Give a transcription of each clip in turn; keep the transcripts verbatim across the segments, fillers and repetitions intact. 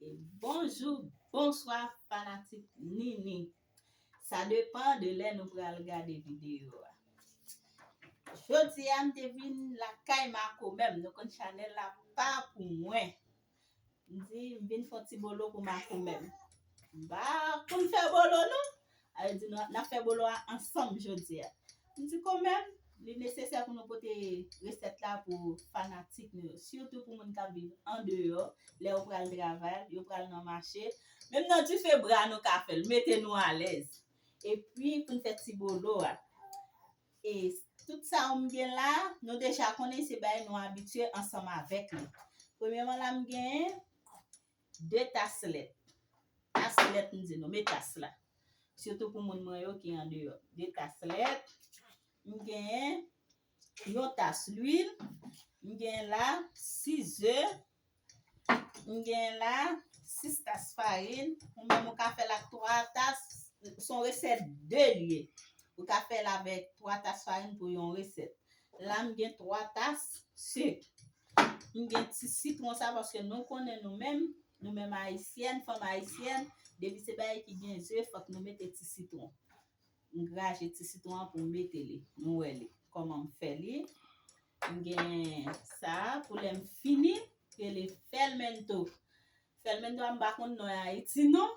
E bonjou, bonswa fanatik Nini. Sa depan de lè nou pral gade videyo a. Jodi a m te vin lakay Makomè m, nou konn chanèl la pa pou mwen. M di m vin fè yon ti bolo pou Makomè m. M pa konn fè bolo non. Sa vle di nou, n ap fè bolo a ansanm jodi a. M di kanmenm, li nesesè pou nou pote resèt la pou fanatik nou yo. Sitou pou moun k ap viv andeyò, lè yo pral travay, yo pral nan mache. Menm nan dife bwa nou ka fè l, mete nou alèz. Epi pou n fè ti bolo a. E tout sa yo m gen la, nou deja konnen se bagay nou abitye ansanm avèk li. Premyèman la m gen de tas lèt. Tas lèt m di nou, men tas la. Sitou pou moun mwen yo ki andeyò. De tas lèt. M gen yon tas lwil. M gen la sis ze. M gen la sis tas farin. Ou menm ou ka fè l ak twa tas. Se yon resèt de li ye. Ou ka fè l avèk twa tas farin pou yon resèt. La m gen twa tas sik. M gen ti sitwon sa paske nou konnen nou menm, nou menm ayisyèn, fanm ayisyèn, depi se bagay ki gen ze, fòk nou mete ti sitwon. M graje ti sitwon an pou m mete li. Nou wè li, kòman m fè li. M gen sa pou lè m fini, rele fèlmento. Fèlmento a m pa konn non Ayiti non.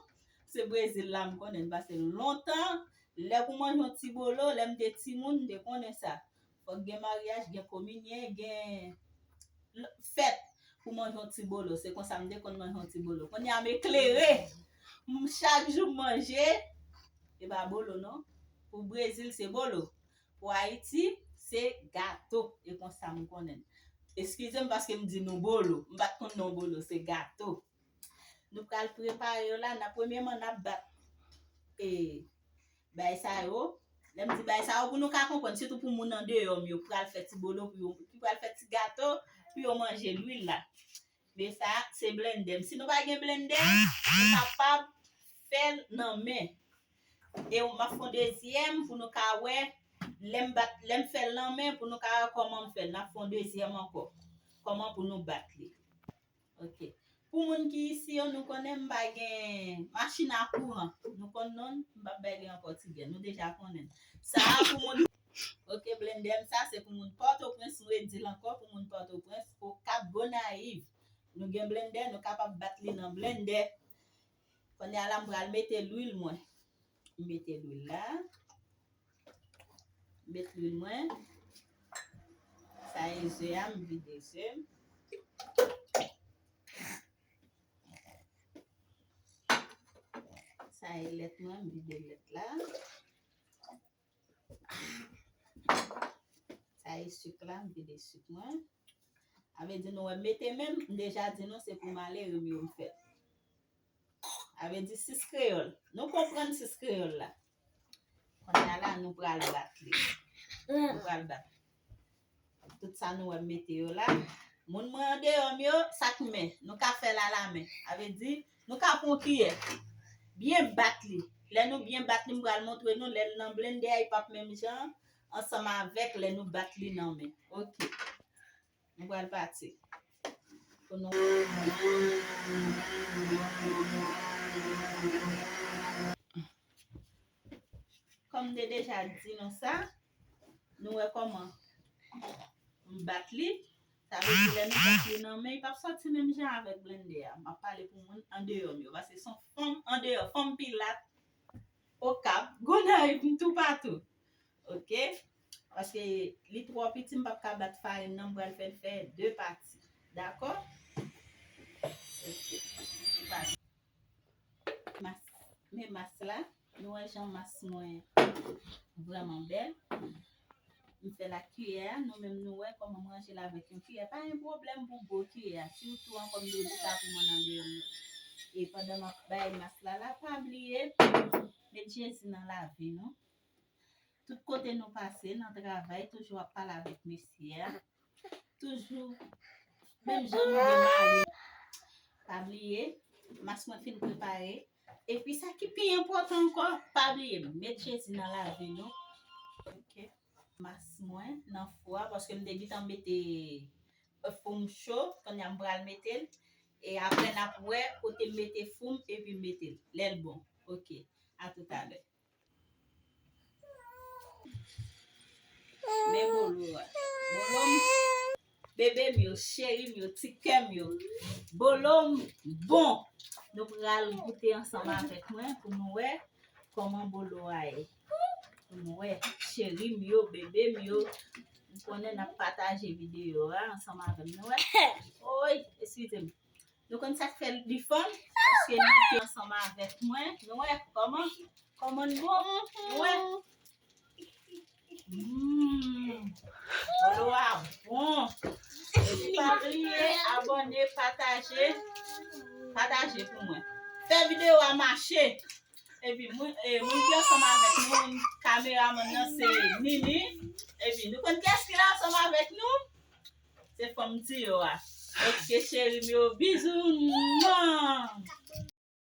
Se Brezil la m konnen l pase lontan. Lè pou manje yon ti bolo, lè m te timoun, m te konnen sa. Fòk gen maryaj, gen kominyen, gen l-, fèt pou manje yon ti bolo. Se konsa m te konn manje yon ti bolo. Kounye a m eklere. M, chak jou m manje, e pa bolo non. Pou Brezil, se bolo. Pou Ayiti, se gato. E konsa m konnen. Eskize m paske m di nou bolo. M pa t konn non bolo, se gato. Nou pral prepare yo la. N ap, premyèman, n ap bat, e, bay sa yo. Lè m di bay sa yo, pou nou ka konprann, sitou pou moun andeyò m yo, pral fè ti bolo pou yo, ki pral fè ti gato pou yo manje lwil la. Men sa, se blendè m. Si nou pa gen blendè, nou kapab fè l nan men. E m ap fè yon dezyèm pou nou ka wè, lè m bat, lè m fè l nan men, pou nou ka wè kòman m fè l. N ap fè yon dezyèm ankò. Kòman pou nou bat li. Ok. Pou moun ki isi yo, nou konnen m pa gen machin a kouran. Nou konn non, m p ap bay li an Pòtigè. Nou deja konnen. Sa a pou moun, ok, blendè m sa, se pou moun Pòtoprens, m redil ankò, pou moun Pòtoprens, Okap, Gonayiv. Nou gen blendè, nou kapab bat li nan blendè. Kounye a la, m pral mete lwil mwen. M mete lwil la. M met lwil mwen. Sa e ze a, m vide ze m. Sa e lèt mwen, m vide lèt la. Sa e sik la, m vide sik mwen. Sa vle di nou wè m mete men m, m deja di nou se pou malere m yo m fè l. Sa vle di sis kreyòl. Nou konprann sis kreyòl la. Kounye a la, nou pral bat li. Nou pral bat. Tout sa nou wè m mete yo la. Moun mwen andeyò m yo, sa k men. Nou ka fè l alamen. Sa vle di, nou ka pran yon kiyè. Byen bat li. Lè nou byen bat li, m pral montre nou, lè l nan blendè a, li p ap menm jan ansanm avèk lè nou bat li nan men. Ok. Nou pral pati. Pou nou. Kòm m te deja di nou sa, nou wè kòman m bat li. Sa vle di lè nou bat li nan men, li p ap sòti menm jan avèk blendè a. M ap pale pou moun andeyò m yo, paske se yon fanm andeyò, fanm Pilat, Okap, Gonayiv, m toupatou. Ok? Paske li twò piti, m p ap ka bat farin nan, m pral fè l fè de pati. Dakò? Ok. Mas, men mas la, nou wè jan mas mwen vrèman bèl. M fè l ak kiyè a, nou menm nou wè kòman m ranje l avèk yon kiyè. Pa gen pwoblèm pou gwo kiyè a, sitou ankò m te di sa pou moun andeyò m yo. E pandan m ap bay mas la la, pa bliye, met Jezi nan lavi nou. Tout kote nou pase, nan travay, toujou ap pale avèk mesye a. Toujou, menm jan nou demare. Pa bliye, mas mwen fin prepare. Epi sa ki pi enpòtan ankò, pa bliye, met Jezi nan lavi nou. Ok. Mas mwen nan fou a, paske m te gentan mete fou m cho, kounye a m pral mete l. E apre n ap wè kote m mete fou m epi m mete l. Lè l bon. Ok. A toutalè. Men bolo a. Bolo m, bebe m yo, cheri m yo, ti kè m yo. Bolo m bon. Nou pral goute ansanm avèk mwen pou nou wè kòman bolo a ye. Pou nou wè, cheri m yo, bebe m yo. M konnen n ap pataje videyo a ansanm avè m. Nou wè? Oy, eskize m. Nou konn sa k fè li fanm? Paske li te ansanm avèk mwen. Nou wè kòman? Kòman l bon? Nou wè? Mm. Bolo a bon. Epi pa bliye abòne, pataje. Pataje pou mwen. Fè videyo a mache. Epi moun, e, moun ki ansanm avèk nou, kameramann nan se Nini. Epi nou konn kiyès ki la ansanm avèk nou? Se fanm Diyo a. Ok, cheri m yo, bizou. Mwa.